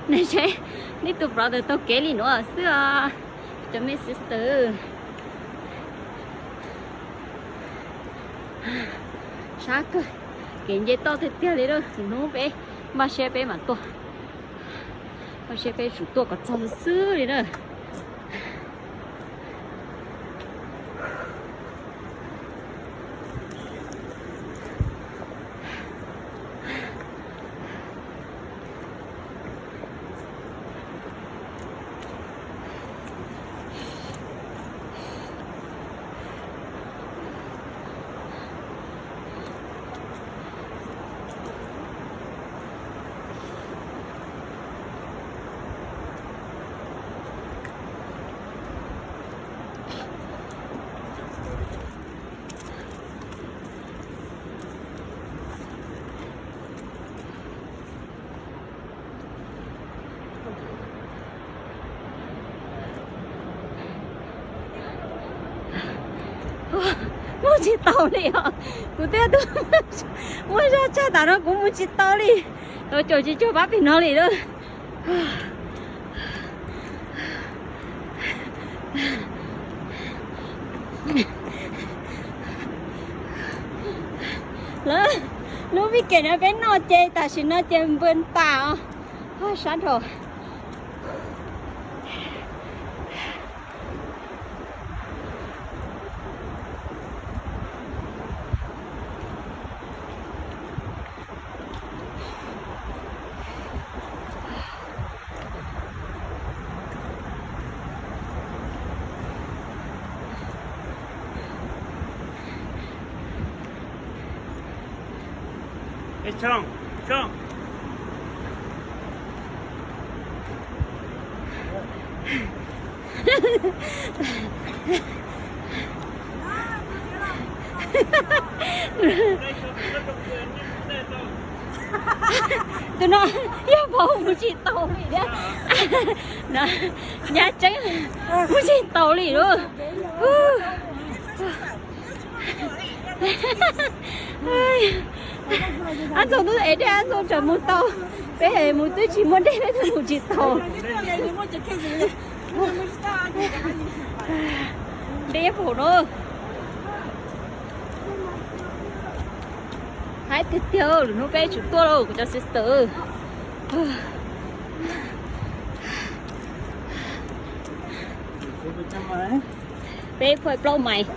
Nej saib, nej tus brother taug kev li nuav xwb os, cov me sister. Sab kawg, kev nce toj tiag tiag li lawm. Hnub peb npaj siab peb mam tuaj, npaj siab peb tsum tuaj kom txog xwb li na. Mus tsis tau li os. Kuv twb muaj zog tsag tas no kuv mus tsis tau li. Los caum tsis cuag pab pem no li lawm. Lawv, lub vij kem no peb noj ces tam sim no ces npws tas os. Sab nrho. Tus no yog paub mus tsis tau li thiab. Nyab tseeb, mus tsis tau li lawm. Ab Ntxoov twb ev dej, Ab Ntxoov tseem mus tau, peb mus twb tsis muaj dej peb twb mus tsis tau. Dej phaum no. Haib tiag tiag, lwm hnub peb tsum tuaj lauj kuv cov sister. Peb phuaj plaub mais.